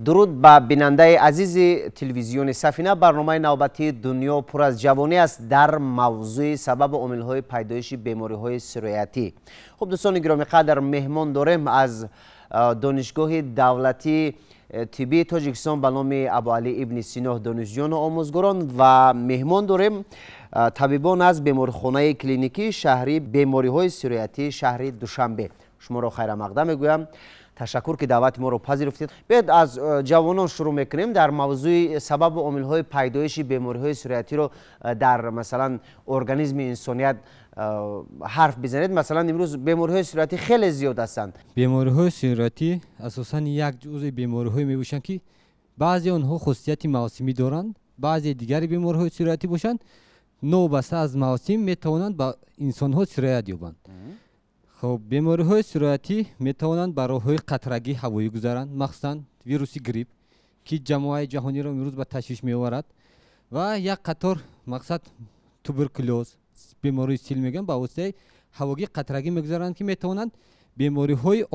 Дуруд ба бинандаи азизи телевизиони Сафина. Барномаи навбатии «Дунё пур аз ҷавонӣ» аст дар мавзӯи сабабу омилҳои пайдоиши бемориҳои сироятӣ. Хуб, дӯстони гиромиқадр, меҳмон дорем аз Донишгоҳи давлатии тиббии Тоҷикистон ба номи Абуалӣ ибни Сино, донишҷӯёну омӯзгорон, ва меҳмон дорем табибон аз беморхонаи клиникии шаҳрии бемориҳои сироятии шаҳри Душанбе. Шуморо хайрамақдам мегӯям. Ташаккур, ки даъвати моро пазируфтед. Биёед, аз ҷавонон шурӯъ мекунем. Дар мавзӯи сабабу омилҳои пайдоиши бемориҳои сироятиро дар, масалан, организми инсоният ҳарф бизанед. Масалан, имрӯз бемориҳои сироятӣ хеле зиёд ҳастанд. Бемориҳои сироятӣ асосан як ҷузъи бемориҳое мебошанд, ки баъзе онҳо хусусияти мавсимӣ доранд, баъзе дигари бемориҳои сироятӣ бошанд, новобаста аз мавсим метавонанд ба инсонҳо сироят ёбанд. Хоб, бемориҳои сироятӣ метавонанд ба роҳҳои қатрагии ҳавоӣ гузаранд, махсусан вируси грипп, ки ҷамоаи ҷаҳониро имрӯз ба ташвиш меоварад, ва як қатор, мақсад, туберкулёз, бемории сил мегӯям, ба воситаи ҳавогии қатрагӣ мегузаранд, ки метавонанд бемориҳои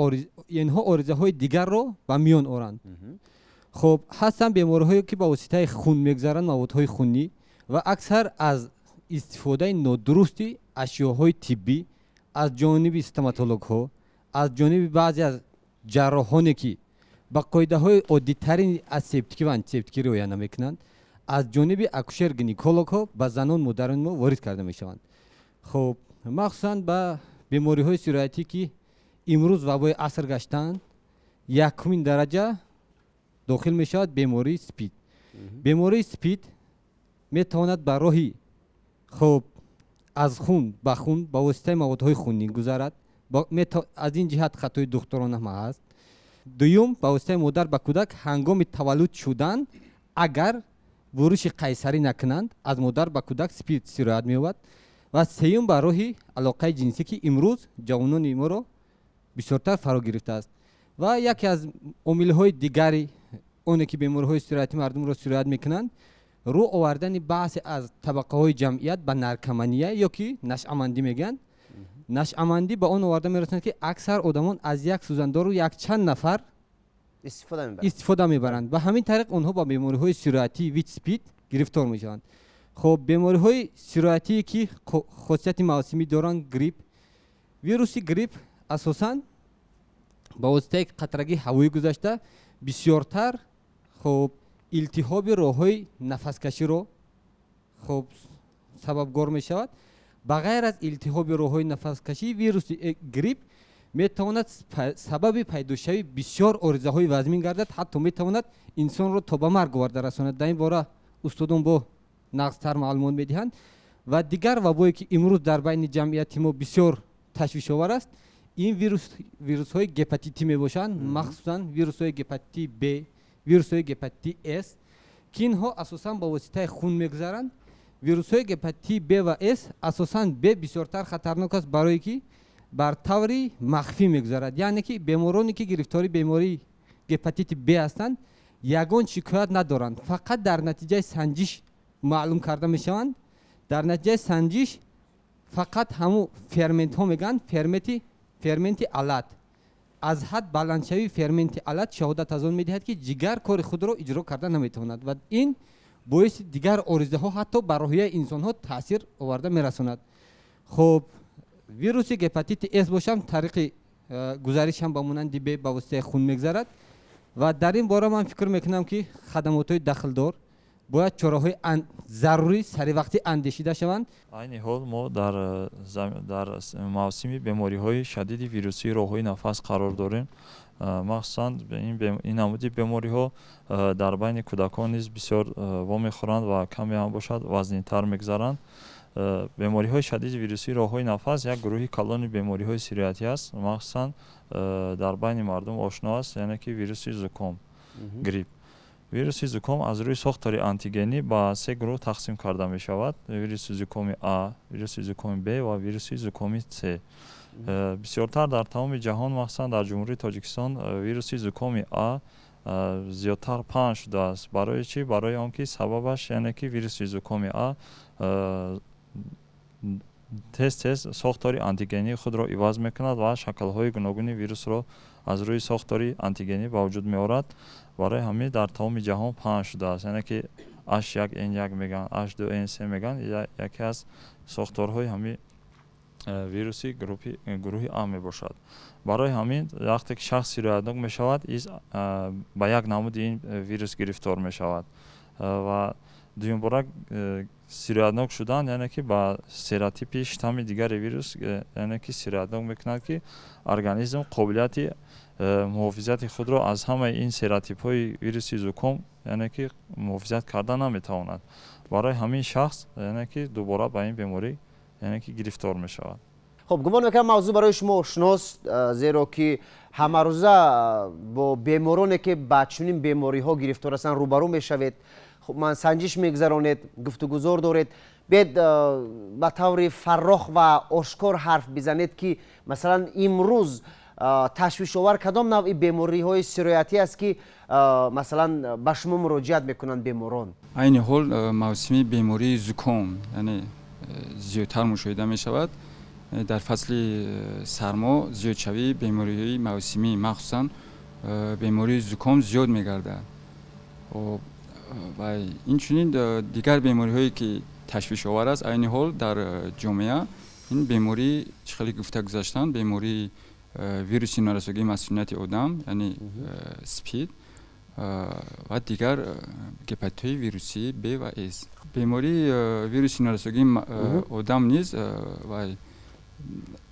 инҳо оризаҳои дигарро ба миён оранд. Хоб, ҳастанд бемориҳое, ки ба воситаи хун мегузаранд, маводҳои хунӣ, ва аксар аз истифодаи нодурусти ашёҳои тиббӣ аз ҷониби стоматологҳо, аз ҷониби баъзе аз ҷарроҳоне, ки ба қоидаҳои оддитарини асептикӣ ва антисептикӣ риоя намекунанд, аз ҷониби акушер гинекологҳо ба занон, модарони мо ворид карда мешаванд. Хуб, махсусан ба бемориҳои сироятӣ, ки имрӯз вабои аср гаштаанд, якумин дараҷа дохил мешавад бемории спид. Бемории спид метавонад ба роҳи, хуб, аз хун ба хун ба воситаи маводҳои хунӣ гузарад. Аз ин ҷиҳат хатои духтурон ҳам ҳаст. Дуюм, ба воситаи модар ба кӯдак ҳангоми таваллуд шудан, агар буриши қайсарӣ накунанд, аз модар ба кӯдак спид сироят меёбад. Ва сеюм, ба роҳи алоқаи ҷинсӣ, ки имрӯз ҷавонони моро бисёртар фаро гирифтааст. Ва яке аз омилҳои дигари оне, ки бемориҳои сироятӣ мардумро сироят мекунанд, рӯ овардани баъзе аз табақаҳои ҷамъият ба наркомания ё ки нашъамандӣ мегӯянд. Нашъамандӣ ба он оварда мерасонад, ки аксар одамон аз як сӯзандору якчанд нафар истифода мебаранд. Ба ҳамин тариқ онҳо ба бемориҳои сироятии ВИЧ, СПИД гирифтор мешаванд. Хоб, бемориҳои сироятие, ки хосияти мавсимӣ доранд, грипп. Вируси грипп асосан ба воситаи қатрагии ҳавоӣ гузашта, бисёртар, хоб, илтиҳоби роҳҳои нафаскаширо, хоб, сабабгор мешавад. Ба ғайр аз илтиҳоби роҳҳои нафаскашӣ, вируси грипп метавонад сабаби пайдошавии бисёр оризаҳои вазмин гардад, ҳатто метавонад инсонро то ба марг оварда расонад. Дар ин бора устодон бо нағзтар маълумот медиҳанд. Ва дигар вабое, ки имрӯз дар байни ҷамъияти мо бисёр ташвишовар аст, ин вирусҳои гепатитӣ мебошанд, махсусан вирусҳои гепатити Б, вирусҳои гепатити С, ки инҳо асосан ба воситаи хун мегузаранд. Вирусҳои гепатити Б ва С, асосан Б бисёртар хатарнок аст, барое ки бар таври махфӣ мегузарад, яъне ки бемороне, ки гирифтори бемории гепатити Б ҳастанд, ягон шикоят надоранд, фақат дар натиҷаи санҷиш маълум карда мешаванд. Дар натиҷаи санҷиш фақат ҳамун ферментҳо мегӯянд, ферменти АЛАТ, аз ҳад баландшавии ферменти АЛАТ шаҳодат аз он медиҳад, ки ҷигар кори худро иҷро карда наметавонад, ва ин боиси дигар оризаҳо, ҳатто ба рӯҳияи инсонҳо таъсир оварда мерасонад. Хуб, вируси гепатити С бошам, тариқи гузаришам ба монанди Б ба воситаи хун мегузарад. Ва дар ин бора ман фикр мекунам, ки хадамотҳои дахлдор бояд чораҳои зарурӣ саривақтӣ андешида шаванд. Айни ҳол мо дар мавсими бемориҳои шадиди вирусии роҳҳои нафас қарор дорем. Махсусан ин намуди бемориҳо дар байни кӯдакон низ бисёр вомехӯранд ва каме ҳам бошад, вазнинтар мегузаранд. Бемориҳои шадиди вирусии роҳҳои нафас як гурӯҳи калони бемориҳои сироятӣ аст, махсусан дар байни мардум ошно аст, яъне ки вируси зуком, грипп. Вируси зуком аз рӯи сохтори антигенӣ ба се гурӯҳ тақсим карда мешавад: вируси зукоми А, вируси зукоми Б ва вируси зукоми С. Бисёртар дар тамоми ҷаҳон, махсусан дар Ҷумҳурии Тоҷикистон, вируси зукоми А зиёдтар паҳн шудааст. Барои чӣ? Барои он ки сабабаш, яъне ки вируси зукоми А тез тез сохтори антигении худро иваз мекунад ва шаклҳои гуногуни вирусро аз рӯи сохтори антигенӣ ба вуҷуд меорад. Барои ҳамин дар тамоми ҷаҳон паҳн шудааст, яъне ки H1N1 мегӯянд, H2N3 мегӯянд, яке аз сохторҳои ҳамин вируси гурӯҳи А мебошад. Барои ҳамин вақте ки шахс сироятнок мешавад, ба як намуди ин вирус гирифтор мешавад ва дуюмбора сироятнок шудан, яъне ки ба серотипи штамми дигари вирус, яъне ки сироятнок мекунад, ки организм қобилияти муҳофизати худро аз ҳамаи ин серотипҳои вируси зуком, яъне ки муҳофизат карда наметавонад. Барои ҳамин шахс, яъне ки дубора ба ин беморӣ, яъне ки гирифтор мешавад. Хуб, гумон мекунам мавзӯъ барои шумо ошност, зеро ки ҳамарӯза бо бемороне ки ба чунин бемориҳо гирифтор ҳастанд рӯбарӯ мешавед. Хуб, ман санҷиш мегузаронед, гуфтугузор доред. Биед ба таври фаррох ва ошкор ҳарф бизанед, ки масалан имрӯз ташвишовар кадом навъи бемориҳои сироятӣ аст, ки масалан ба шумо муроҷиат мекунанд беморон? Айни ҳол мавсими бемории зуком, яъне зиёдтар мушоҳида мешавад. Дар фасли сармо зиёдшавии бемориҳои мавсимӣ, махсусан бемории зуком зиёд мегардад. Ва инчунин дигар бемориҳое ки ташвишовар аст айни ҳол дар ҷомеа, ин бемории чӣ хеле гуфта гузаштанд, бемории вируси норасогии масунияти одам, яъне СПИД, ва дигар гепатитҳои вирусии Б ва С. Бемории вируси норасогии одам низ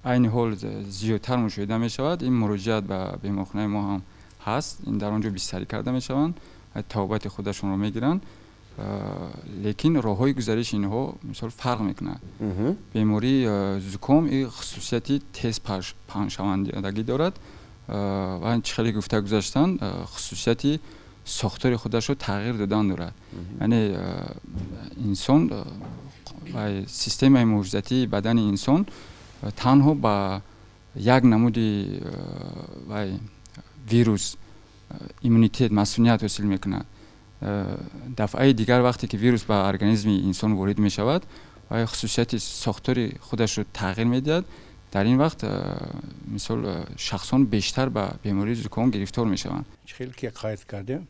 айни ҳол зиёдтар мушоҳида мешавад. Ин муроҷиат ба беморхонаи мо ҳам ҳаст, ин дар он ҷо бистарӣ карда мешаванд, табобати худашонро мегиранд, лекин роҳҳои гузариши инҳо мисол фарқ мекунад. Бемории зуком хусусияти тез паҳншавандагӣ дорад ва чӣ хеле гуфта гузаштанд, хусусияти сохтори худашро тағйир додан дорад. Яъне инсон ва системаи муҳофизатии бадани инсон танҳо ба як намуди вирус иммунитет, масуният ҳосил мекунад. Дафъаи дигар вақте ки вирус ба организми инсон ворид мешавад, хусусияти сохтори худашро тағйир медиҳад. Дар ин вақт мисол шахсон бештар ба бемории зуком гирифтор мешаванд. Чӣ хел ки қайд кардем,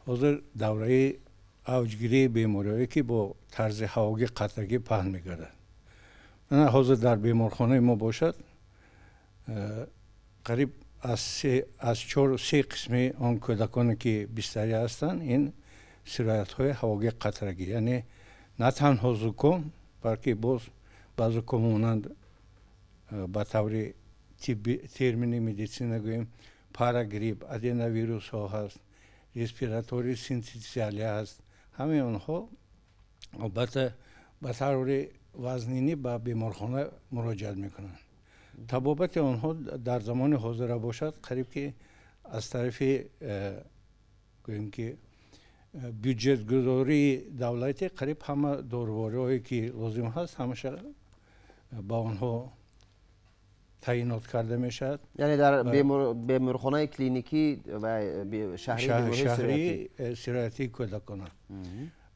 ҳозир давраи авҷгирии бемориҳое ки бо тарзи ҳавогӣ қатрагӣ паҳн мегардад. Ҳозир дар беморхонаи мо бошад, қариб аз 4-3 қисми он кӯдаконе ки бистарӣ ҳастанд, ин сироятҳои ҳавогии қатрагӣ, яъне на танҳо зуком, балки боз ба зуком монанд ба таври термини медицина гӯем, парагрипп, аденовирусҳо ҳаст, респиратории синтитсиалӣ ҳаст. Ҳамаи онҳо албатта ба таври вазнинӣ ба беморхона муроҷиат мекунанд. Табобати онҳо дар замони ҳозира бошад, қариб ки аз тарафи гӯем ки бюҷетгузории давлатӣ қариб ҳама дорувориҳое ки лозим ҳаст, ҳамаша ба онҳо таъинот карда мешавад. Яъне дар беморхонаи клиникӣ ва шаҳрии сироятии кӯдакона.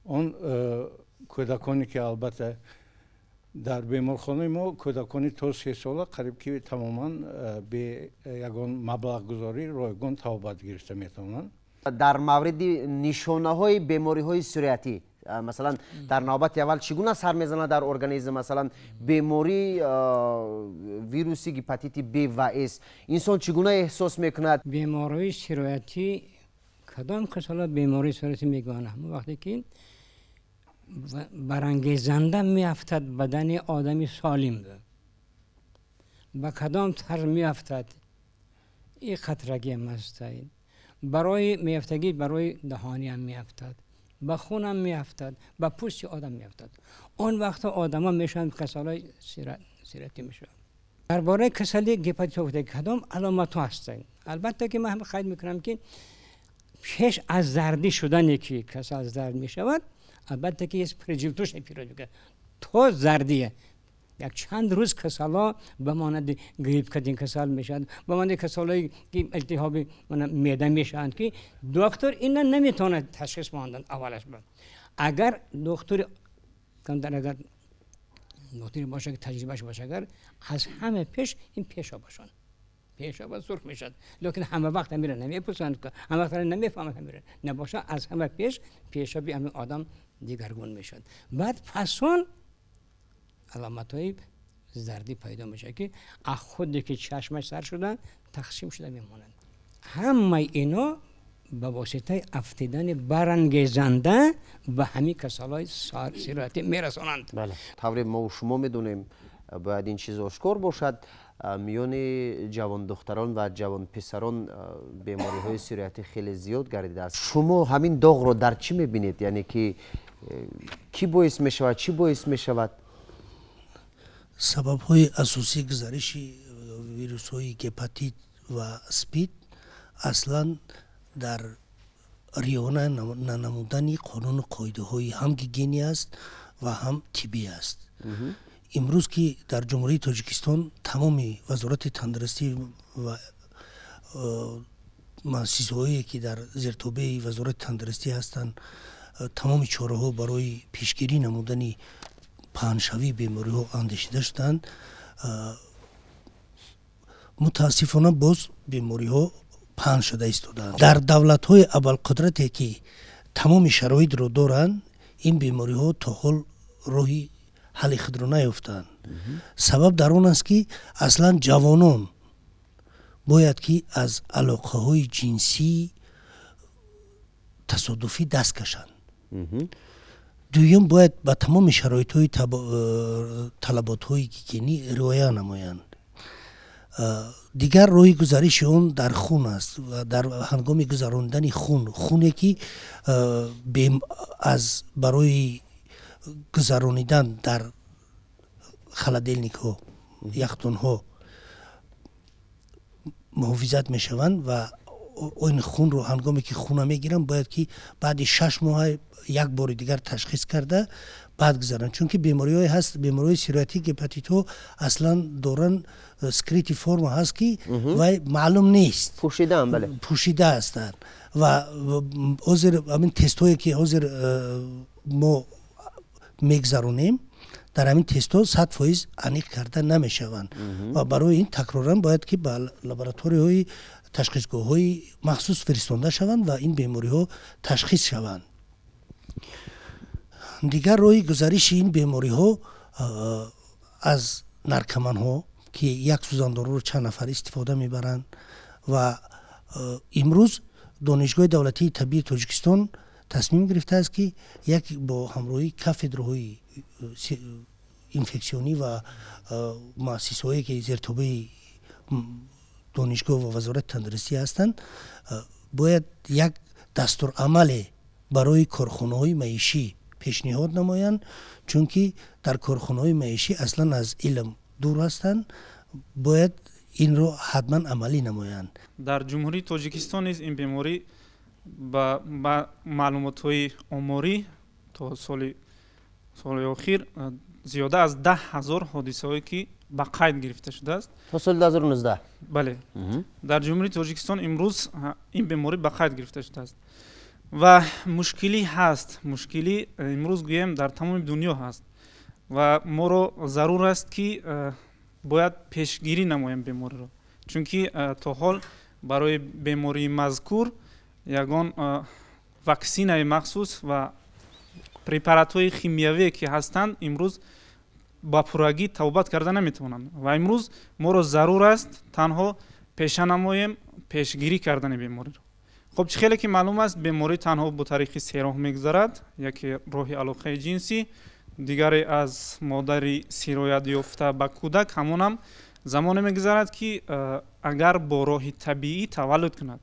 Он кӯдаконе ки албатта дар беморхонаи мо кӯдакони то 3 сола қариб ки тамоман бе ягон маблағгузорӣ ройгон табобат гирифта метавонанд. Дар мавриди нишонаҳои бемориҳои сироятӣ, масалан дар навбати аввал чӣ гуна сар мезанад дар организм? Масалан бемории вируси гепатити Б ва С инсон чӣ гуна эҳсос мекунад? Бемориҳои сироятӣ кадом касала бемории сироятӣ мегӯянд? Ҳамон вақте ки барангезанда меафтад бадани одами солим, ба кадом тарз меафтад? И қатрагиам аст, барои меафтагӣ барои даҳониам меафтад, ба хунам меафтад, ба пӯсти одам меафтад. Он вақта одамо мешаванд касалҳои сироятӣ мешаванд. Дар бораи касали гепатит кадом аломатҳо ҳастанд? Албатта ки ман ҳам қайд мекунам ки пеш аз зардӣ шудане ки касал зард мешавад, албатта ки есть преджелтушный период, то зардие як чанд рӯз касалҳо ба монанди грипп кадин касал мешаванд, ба монанди касалҳое ки илтиҳоби меъда мешаванд, ки доктор ина наметавонад ташхис монданд аввалаш. Агар доктори агар доктори боша ки таҷрибааш боша, агар аз ҳама пеш ин пешобашон Пешоба сурх мешавад, лекин ҳама вақт ҳамира намепурсанд, ҳама вақт намефаҳманд ҳамира. Набошад, аз ҳама пеш пешоби ҳамин одам дигаргун мешавад. Баъд пасон аломатҳои зардӣ пайдо мешавад, ки аз худе ки чашмаш сар шуда тақсим шуда мемонанд. Ҳамаи ино ба воситаи афтидани барангезанда ба ҳамин касалҳои сироятӣ мерасонанд. Бале, тавре мо шумо медонем, бояд ин чиз ошкор бошад, миёни ҷавондухтарон ва ҷавонписарон бемориҳои сироятӣ хеле зиёд гардидааст. Шумо ҳамин доғро дар чӣ мебинед? Яъне ки кӣ боис мешавад, чӣ боис мешавад? Сабабҳои асосии гузариши вирусҳои гепатит ва спид аслан дар риоя нанамудани қонуну қоидаҳои ҳам гигиенӣ аст ва ҳам тиббӣ аст. Имрӯз ки дар Ҷумҳурии Тоҷикистон тамоми Вазорати тандурустӣ ва муассисаҳое ки дар зертобеи Вазорати тандурустӣ ҳастанд, тамоми чораҳо барои пешгирӣ намудани паҳншавии бемориҳо андешида шуданд, мутаассифона боз бемориҳо паҳн шуда истодаанд. Дар давлатҳои абарқудрате ки тамоми шароитро доранд, ин бемориҳо то ҳол роҳи ҳалли худро наёфтанд. Сабаб дар он аст, ки аслан ҷавонон бояд ки аз алоқаҳои ҷинсии тасодуфӣ даст кашанд. Дуюм, бояд ба тамоми шароитҳои талаботҳои гигиенӣ риоя намоянд. Дигар роҳи гузариши он дар хун аст ва дар ҳангоми гузаронидани хун, хуне ки аз барои гузаронидан дар холодильникҳо, яхдонҳо муҳофизат мешаванд ва ин хунро ҳангоме ки хуна мегиранд, бояд ки баъди 6 моҳ як бори дигар ташхис карда баъд гузаранд, чунки бемориҳое ҳаст, бемориҳои сироятӣ, гепатитҳо аслан доранд скрытый форма ҳаст, ки вай маълум нест. Пӯшидаам, бале. Пӯшида ҳастанд ва ҳозир ҳамин тестҳое ки ҳозир мо мегзаронем, дар ҳамин тестҳо 100% аниқ карда намешаванд ва барои ин такроран бояд ки ба лабораторияҳои ташхисгоҳҳои махсус фиристонда шаванд ва ин бемориҳо ташхис шаванд. Дигар роҳи гузариши ин бемориҳо аз наркоманҳо, ки як сӯзандоруро чанд нафар истифода мебаранд. Ва имрӯз Донишгоҳи давлатии табии Тоҷикистон тасмим гирифтааст, ки як бо ҳамроҳии кафедраҳои инфексионӣ ва муассисаҳое ки зертобеи донишгоҳ ва Вазорати тандурустӣ ҳастанд, бояд як дастурамале барои корхонаҳои маишӣ пешниҳод намоянд, чунки дар корхонаҳои маишӣ аслан аз илм дур ҳастанд, бояд инро ҳатман амалӣ намоянд. Дар Ҷумҳурии Тоҷикистон низ ин беморӣ ба маълумотҳои оморӣ то соли охир зиёда аз 10 000 ҳодисаҳое ки ба қайд гирифта шудааст. То соли 2019. Бале, дар Ҷумҳурии Тоҷикистон имрӯз ин беморӣ ба қайд гирифта шудааст ва мушкилӣ ҳаст. Мушкилӣ имрӯз гӯем дар тамоми дунё ҳаст ва моро зарур аст, ки бояд пешгирӣ намоем бемориро, чунки то ҳол барои бемории мазкур ягон ваксинаи махсус ва препаратҳои химиявие ки ҳастанд, имрӯз ба пуррагӣ табобат карда наметавонанд. Ва имрӯз моро зарур аст танҳо пеша намоем пешгирӣ кардани бемориро. Хуб, чӣ хеле ки маълум аст, беморӣ танҳо бо тариқи се роҳ мегузарад: яке роҳи алоқаи ҷинсӣ, дигаре аз модари сироятёфта ба кӯдак, ҳамонам замоне мегузарад, ки агар бо роҳи табиӣ таваллуд кунад.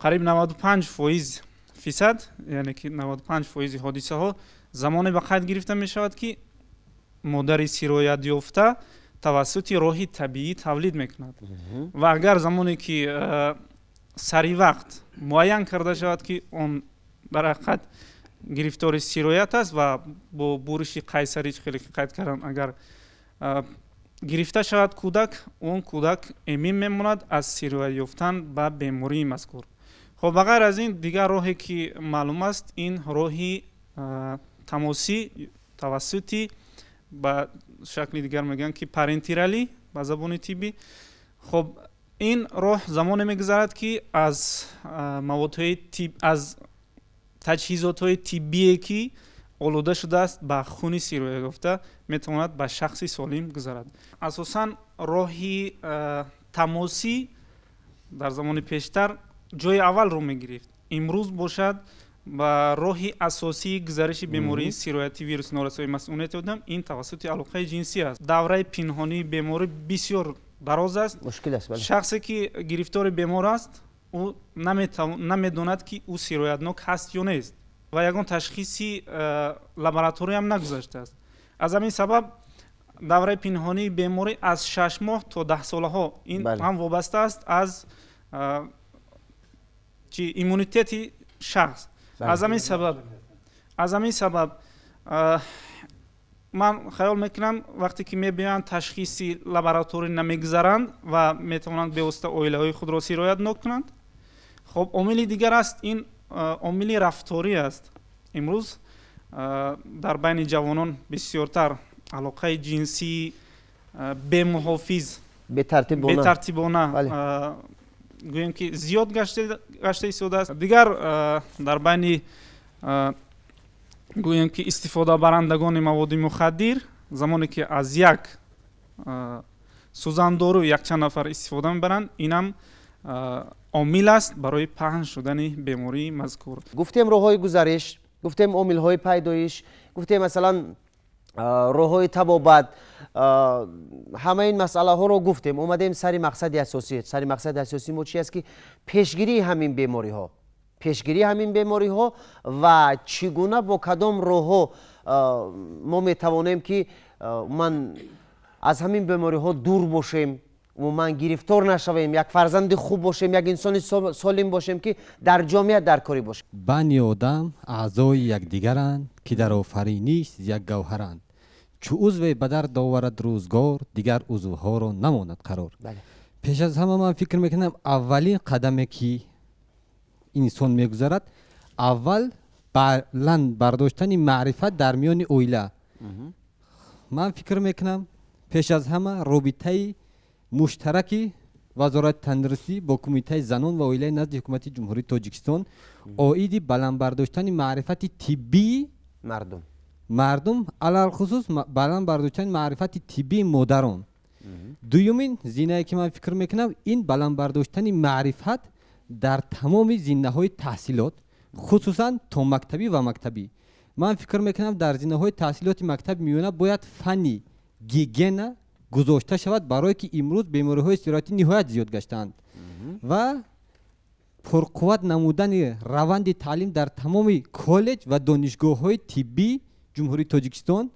Қариб 95% фисад, яъне ки 95 фоизи ҳодисаҳо замоне ба қайд гирифта мешавад, ки модари сироятёфта тавассути роҳи табиӣ тавлид мекунад. Ва агар замоне ки сари вақт муайян карда шавад, ки он дар ҳақиқат гирифтори сироят аст ва бо буриши қайсарӣ, хеле ки қайд кардам, агар гирифта шавад кӯдак, он кӯдак эмин мемонад аз сироят ёфтан ба бемории мазкур. Хоб, ба ғайр аз ин, дигар роҳе ки маълум аст, ин роҳи тамосӣ тавассути, ба шакли дигар мегӯянд, ки парентералӣ ба забони тиббӣ. Хоб. Ин роҳ замоне мегузарад, ки аз маводҳои тиб, аз таҷҳизотҳои тиббие, ки олуда шудааст ба хуни сироятёфта, метавонад ба шахси солим гузарад. Асосан роҳи тамосӣ дар замони пештар ҷои аввалро мегирифт. Имрӯз бошад, ба роҳи асосии гузариши бемории сироятии вируси норасоии масунияти одам ин тавассути алоқаи ҷинсӣ аст. Давраи пинҳонии беморӣ бисёр дароз аст. Мушкил аст, бале. Шахсе, ки гирифтори бемор аст, ӯ намедонад, ки ӯ сироятнок ҳаст ё нест ва ягон ташхиси лабораториям нагузаштааст. Аз ҳамин сабаб давраи пинҳонии беморӣ аз 6 моҳ то 10 солаҳо, ин ҳам вобаста аст аз чи иммунитети шахс. Аз ҳамин сабаб ман хаёл мекунам, вақте ки мебиёянд, ташхиси лабораторӣ намегузаранд ва метавонанд бевосита оилаҳои худро сироятнок кунанд. Хоб, омили дигар аст, ин омили рафторӣ аст. Имрӯз дар байни ҷавонон бисёртар алоқаи ҷинсии бемуҳофиз, бетартибона, гӯем ки, зиёд гашта истодааст. Дигар дар байни, гӯем ки, истифодабарандагони маводи мухаддир, замоне ки аз як сӯзандору якчанд нафар истифода мебаранд, инам омил аст барои паҳн шудани бемории мазкур. Гуфтем роҳҳои гузариш, гуфтем омилҳои пайдоиш, гуфтем, масалан, роҳҳои табобат, ҳамаи ин масъалаҳоро гуфтем. Омадем сари мақсади асосӣ. Сари мақсади асосӣ мо чи аст? Ки пешгирии ҳамин бемориҳо, пешгирии ҳамин бемориҳо ва чӣ гуна, бо кадом роҳҳо мо метавонем, ки ман аз ҳамин бемориҳо дур бошем, умуман гирифтор нашавем, як фарзанди хуб бошем, як инсони солим бошем, ки дар ҷомеа даркорӣ бошем. Бани одам аъзои якдигаранд, ки дар офариниш як гавҳаранд. Чу узве ба дард оварад рӯзгор, дигар узвҳоро намонад қарор. Пеш аз ҳама, ман фикр мекунам, аввалин қадаме, ки инсон мегузарад, аввал баланд бардоштани маърифат дар миёни оила. Ман фикр мекунам, пеш аз ҳама робитаи муштараки Вазорати тандурустӣ бо Кумитаи занон ва оилаи назди Ҳукумати Ҷумҳурии Тоҷикистон оиди баланд бардоштани маърифати тиббии мардум, мардум, алалхусус баланд бардоштани маърифати тиббии модарон. Дуюмин зинае, ки ман фикр мекунам, ин баланд бардоштани маърифат дар тамоми зинаҳои таҳсилот, хусусан томактабӣ ва мактабӣ. Ман фикр мекунам, дар зинаҳои таҳсилоти мактаби миёна бояд фанни гигиена гузошта шавад, барое ки имрӯз бемориҳои сироятӣ ниҳоят зиёд гаштаанд, ва пурқувват намудани раванди таълим дар тамоми коллеҷ ва донишгоҳҳои тиббии Ҷумҳурии Тоҷикистон.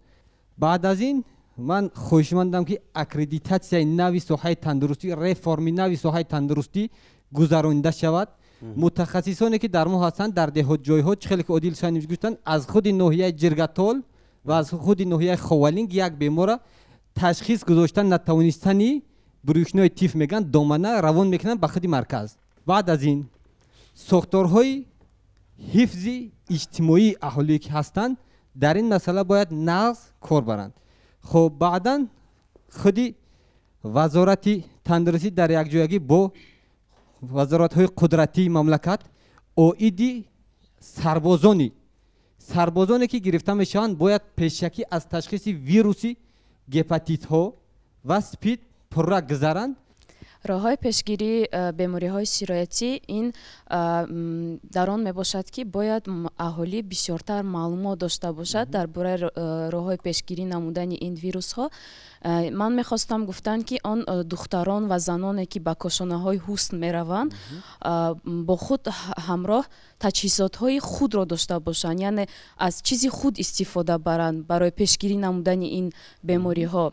Баъд аз ин ман хоҳишмандам, ки аккредитатсияи нави соҳаи тандурустӣ, реформи нави соҳаи тандурустӣ гузаронида шавад. Мутахассисоне, ки дар мо ҳастанд, дар деҳотҷойҳо, чӣ хеле ки Одил Ҳусайнович гуфтанд, аз худи ноҳияи Ҷиргатол ва аз худи ноҳияи Ховалинг як бемора ташхис гузоштан натавонистани, брюшной тиф мегӯянд, домана равон мекунанд ба худи марказ. Баъд аз ин сохторҳои ҳифзи иҷтимоии аҳолие, ки ҳастанд, дар ин масъала бояд нағз кор баранд. Хуб, баъдан худи Вазорати тандурустӣ дар якҷоягӣ бо вазоратҳои қудратии мамлакат оиди сарбозоне, ки гирифта мешаванд, бояд пешакӣ аз ташхиси вируси гепатитҳо ва СПИД пурра гузаранд. Роҳҳои пешгирии бемориҳои сироятӣ ин дар он мебошад, ки бояд аҳолӣ бисёртар маълумот дошта бошад дар бораи роҳҳои пешгирӣ намудани ин вирусҳо. Ман мехостам гуфтан, ки он духтарон ва заноне, ки ба кошонаҳои ҳусн мераванд, бо худ ҳамроҳ таҷҳизотҳои худро дошта бошанд, яъне аз чизи худ истифода баранд барои пешгирӣ намудани ин бемориҳо.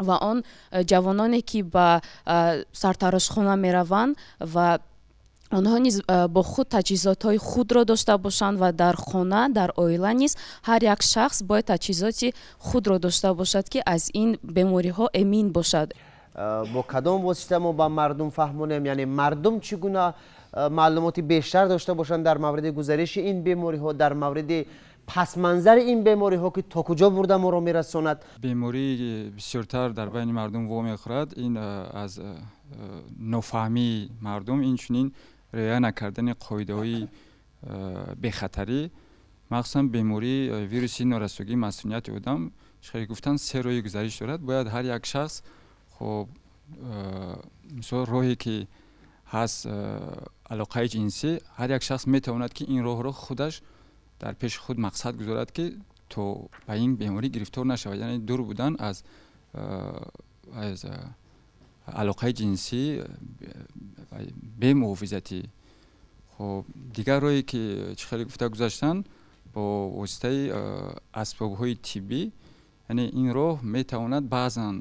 Ва он ҷавононе, ки ба сартарошхона мераванд, ва онҳо низ бо худ таҷҳизотҳои худро дошта бошанд. Ва дар хона, дар оила низ ҳар як шахс бояд таҷҳизоти худро дошта бошад, ки аз ин бемориҳо эмин бошад. Бо кадом восита мо ба мардум фаҳмонем, яъне мардум чӣ гуна маълумоти бештар дошта бошанд дар мавриди гузариши ин бемориҳо, дар мавриди Пасманзари ин бемориҳо ки то куҷо бурда моро мерасонад? Бемории бисёртар дар байни мардум вомехӯрад ин аз нофаҳмии мардум, инчунин риоя накардани қоидаҳои бехатарӣ, махсусан бемории вируси норасогии масунияти одам. Хеле гуфтанд, се роҳи гузариш дорад. Бояд ҳар як шахс, хоб, мисол, роҳе ки ҳаст алоқаи ҷинсӣ, ҳар як шахс метавонад ки ин роҳро худаш дар пеши худ мақсад гузорад, ки то ба ин беморӣ гирифтор нашавад, яъне дур будан аз алоқаи ҷинсӣ бемуҳофизатӣ. Хоб, дигар роҳе ки чӣ хеле гуфта гузаштанд, бо воситаи асбобҳои тиббӣ, яъне ин роҳ метавонад баъзан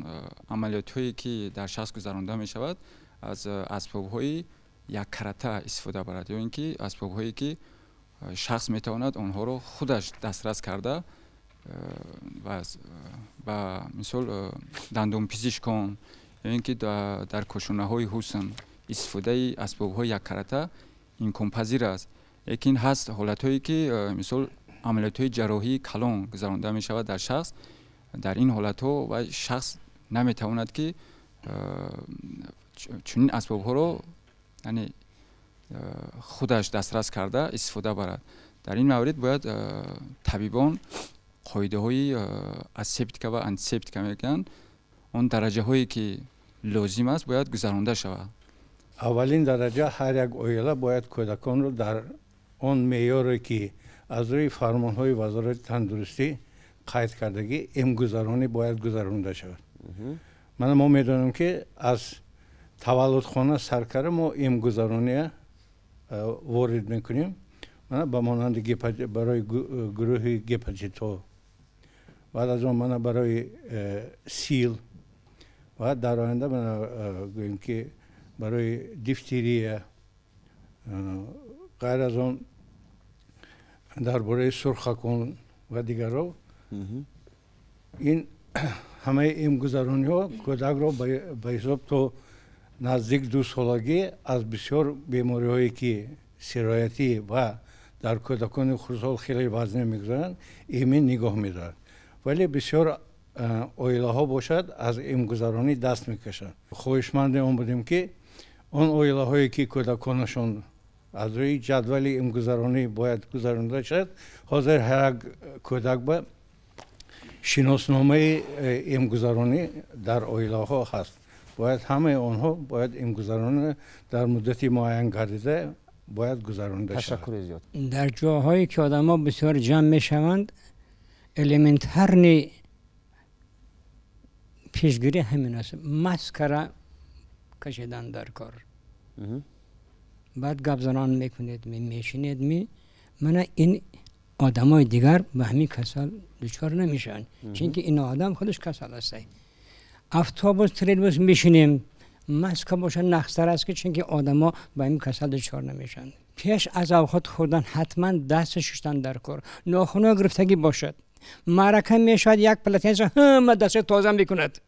амалиётҳое ки дар шахс гузаронда мешавад аз асбобҳои яккарата истифода барад, ё ин ки асбобҳое ки шахс метавонад онҳоро худаш дастрас карда, ба мисол дандонпизишкон ё ин ки дар кошонаҳои ҳусн истифодаи асбобҳои яккарата имконпазир аст. Лекин ҳаст ҳолатҳое ки мисол амалиётҳои ҷарроҳии калон гузаронда мешавад дар шахс, дар ин ҳолатҳо ва шахс наметавонад ки чунин асбобҳоро, яъне худаш дастрас карда истифода барад. Дар ин маврид бояд табибон қоидаҳои асептика ва антисептика мегӯянд, он дараҷаҳое ки лозим аст бояд гузаронда шавад. Аввалин дараҷа, ҳар як оила бояд кӯдаконро дар он меъёре ки аз рӯи фармонҳои Вазорати тандурустӣ қайд кардагӣ, эмгузаронӣ бояд гузаронда шавад. Мана мо медонем ки аз таваллудхона сар карда мо эмгузарония ворид мекунем, мана ба монанди барои гурӯҳи гепатитҳо, баъд аз он мана барои сил ва дар оянда мана гӯем ки барои дифтерия, ғайр аз он дар бораи сурхакон ва дигарро. Ин ҳамаи эмгузарониҳо кӯдакро ба ҳисоб то наздик 2 солагӣ аз бисёр бемориҳое ки сироятӣ ва дар кӯдакони хурдсол хеле вазнин мегузаранд, эмин нигоҳ медорад. Вале бисёр оилаҳо бошад аз эмгузаронӣ даст мекашанд. Хоҳишманди он будем, ки он оилаҳое ки кӯдаконашон аз рӯи ҷадвали эмгузаронӣ бояд гузаронида шавад, ҳозир ҳар як кӯдак ба шиносномаи эмгузаронӣ дар оилаҳо ҳаст, бояд ҳамаи онҳо бояд эмгузаронӣ дар муддати муайян гардида бояд гузаронида шавад. Ташаккури зиёд. Дар ҷоҳое ки одамҳо бисёр ҷамъ мешаванд, элементарный пешгирӣ ҳамин аст: маскара кашидан дар кор. Баъд гапзанон мекунед, мешинед, мана ин одамои дигар ба ҳамин касал дучор намешаванд, чунки ин одам худаш касал аст. Автобус, троллейбус мешинем, маска бошад нағзтар аст, ки чунки одамо ба ҳамин касал дучор намешаванд. Пеш аз овқат хӯрдан ҳатман даст шуштан дар кор, нохуно гирифтагӣ бошад. Маърака мешавад, як полотенце, ҳама дастша тоза мекунад.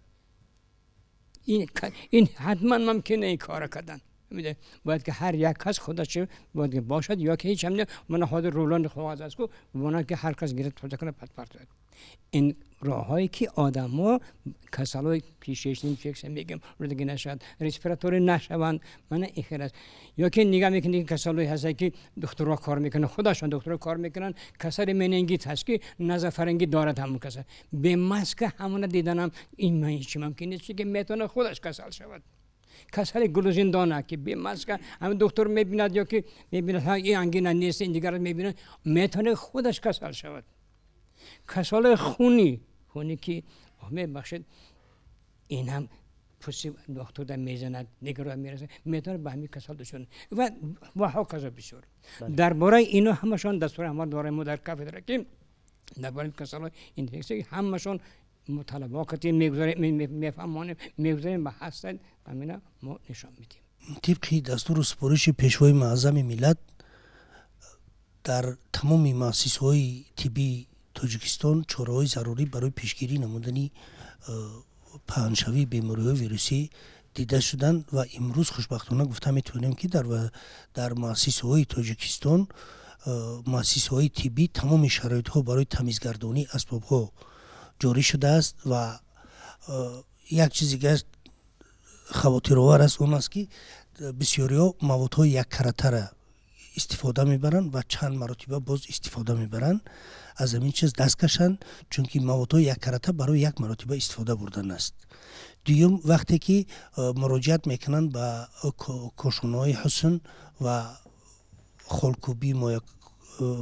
Ин ҳатман мумкин ин кора кардан. Бояд ки ҳар як кас худаш бояд ки бошад ё ки ҳеч ҳам не. Мана ҳозир рулони коғаз аст ку, монанд ки ҳар кас гирад, тоза кунад, партояд. Ин роҳҳое ки одамо касалҳои кишечный инфексия мегӯем, рудагӣ нашавад, респираторӣ нашаванд, мана ин хел аст. Ё ки нигаҳ мекунед, ки касалҳое ҳастанд, ки духтурҳо кор мекунанд, худашон духтурҳо кор мекунанд. Касали менингит ҳаст, ки назофарингит дорад, ҳамон касал бе маска ҳамона диданам ин ҳеч мумкин нест, ки метавонад худаш касал шавад. Касали гулӯзиндона, ки бе маска ҳамин духтур мебинад ё ки мебинад, ин ангина нест, ин дигар мебинад, метавонад худаш касал шавад. Касалҳои хуни ки мебахшед, ин ҳам пӯсти духтурда мезанад, дигарро мерасад, метавонад ба ҳамин касал дучор ва ҳоказо. Бисёр дар бораи ино ҳамашон дастури амал дорем мо дар кафедра, ки дар бораи касалҳои инфексия ҳамашон мутолиа кардем, мегузарем, мефаҳмонем, мегузарем ба ҳастанд, ҳамина мо нишон медиҳем. Тибқи дастуру супориши Пешвои Муаззами миллат дар тамоми муассисаҳои тиббии Тоҷикистон чораҳои зарурӣ барои пешгирӣ намудани паҳншавии бемориҳои вирусӣ дида шуданд ва имрӯз хушбахтона гуфта метавонем, ки дар муассисаҳои Тоҷикистон Муассисаҳои тиббӣ тамоми шароитҳо барои тамизгардонии асбобҳо ҷорӣ шудааст ва як чизи дигар хавотировар аст, он аст ки бисёриҳо маводҳои яккаратара истифода мебаранд ва чанд маротиба боз истифода мебаранд. Аз ҳамин чиз даст кашанд, чунки маводҳои яккарата барои як маротиба истифода бурдан аст. Дуюм, вақте ки муроҷиат мекунанд ба кошонаҳои ҳусн ва холкӯбӣ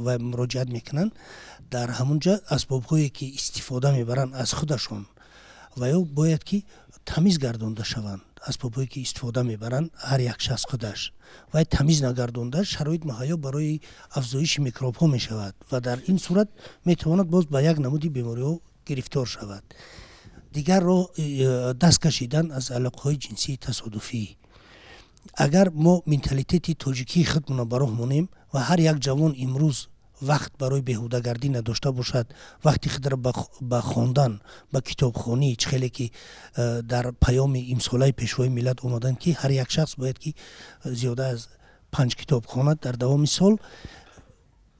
ва муроҷиат мекунанд, дар ҳамон ҷо асбобҳое ки истифода мебаранд аз худашон ва ё бояд ки тамиз гардонда шаванд. Асбобҳое ки истифода мебаранд ҳар як шахс худаш вай тамиз нагардонда, шароит муҳайё барои афзоиши микробҳо мешавад ва дар ин сурат метавонад боз ба як намуди бемориҳо гирифтор шавад. Дигар роҳ даст кашидан аз алоқаҳои ҷинсии тасодуфӣ. Агар мо менталитети тоҷикии худмонро ба роҳ монем ва ҳар як ҷавон имрӯз вақт барои беҳудагардӣ надошта бошад, вақти худро ба хондан, ба китобхонӣ, чӣ хеле ки дар паёми имсолаи Пешвои миллат омаданд, ки ҳар як шахс бояд ки зиёда аз 5 китоб хонад дар давоми сол,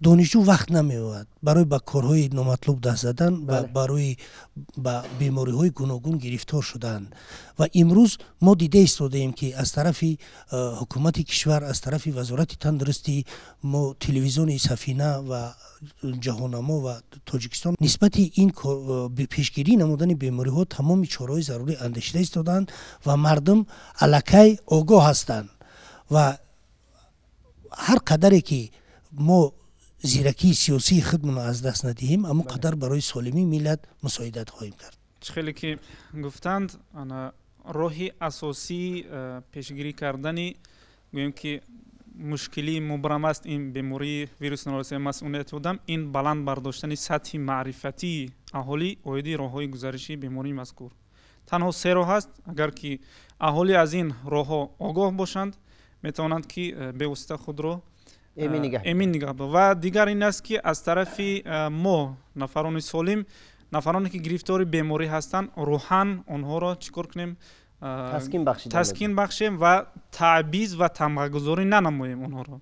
донишҷӯ вақт намеёбад барои ба корҳои номатлуб даст задан ва барои ба бемориҳои гуногун гирифтор шудан. Ва имрӯз мо дида истодаем, ки аз тарафи ҳукумати кишвар, аз тарафи Вазорати тандурустӣ, мо телевизиони Сафина ва Ҷаҳоннамо ва Тоҷикистон нисбати ин пешгирӣ намудани бемориҳо тамоми чораҳои зарурӣ андешида истодаанд ва мардум аллакай огоҳ ҳастанд. Ва ҳар қадаре ки мо зиракии сиёсии худмонро аз даст надиҳем, аммо қадар барои солимии миллат мусоидат хоҳем кард. Чӣ хеле ки гуфтанд, роҳи асосии пешгирӣ кардани, гӯем ки мушкилии мубрам аст ин бемории вируси норасоии масунияти одам, ин баланд бардоштани сатҳи маърифатии аҳолӣ оиди роҳҳои гузариши бемории мазкур. Танҳо 3 роҳ аст. Агар ки аҳолӣ аз ин роҳҳо огоҳ бошанд, метавонанд ки бевосита худро эмин нигаҳ доранд. Ва дигар ин аст, ки аз тарафи мо нафарони солим, нафароне ки гирифтори беморӣ ҳастанд, рӯҳан онҳоро чӣ кор кунем? Таскин бахшем ва таъбиз ва тамғагузорӣ нанамоем онҳоро.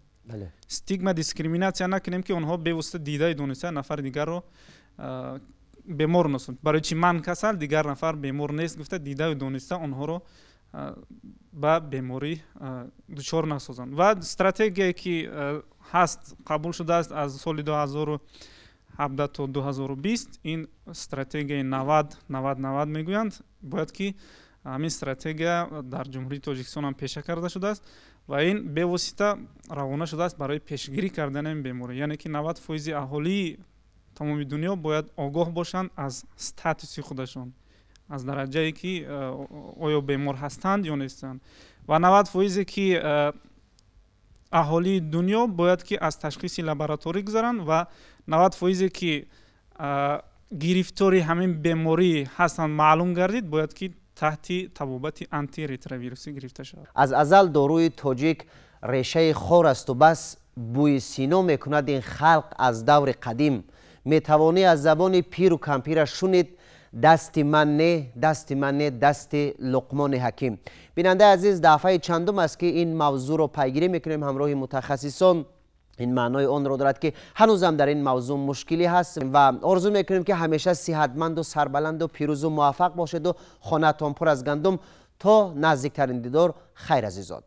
Стигма, дискриминатсия накунем, ки онҳо бевосита дидаи дониста нафари дигарро бемор насонанд. Барои чи ман касал, дигар нафар бемор нест гуфта дидаю дониста онҳоро ба беморӣ дучор насозанд. Ва стратегияе ки ҳаст, қабул шудааст аз соли 2017 то 2020, ин стратегияи 90-90-90 мегӯянд. Бояд ки ҳамин стратегия дар Ҷумҳурии Тоҷикистон ҳам пеша карда шудааст ва ин бевосита равона шудааст барои пешгирӣ кардани ин беморӣ. Яъне ки 90% аҳолии тамоми дунё бояд огоҳ бошанд аз статуси худашон, аз дараҷае ки оё бемор ҳастанд ё нестанд. Ва 90% ки аҳолии дунё бояд ки аз ташхиси лабораторӣ гузаранд ва 90% ки гирифтори ҳамин беморӣ ҳастанд маълум гардид, бояд ки таҳти табобати антиретровирусӣ гирифта шавад. Аз азал доруи тоҷик решаи хор асту бас, бӯи сино мекунад ин халқ аз даври қадим. Метавонӣ аз забони пиру кампира шунид, дасти ман не, дасти ман не, дасти Луқмони ҳаким. Бинандаи азиз, дафъаи чандум аст ки ин мавзӯъро пайгирӣ мекунем ҳамроҳи мутахассисон. Ин маънои онро дорад, ки ҳанӯзам дар ин мавзӯъ мушкилӣ ҳаст ва орзу мекунем, ки ҳамеша сиҳатманду сарбаланду пирӯзу муваффақ бошеду хонаатон пур аз гандум. То наздиктарин дидор, хайр, азизон.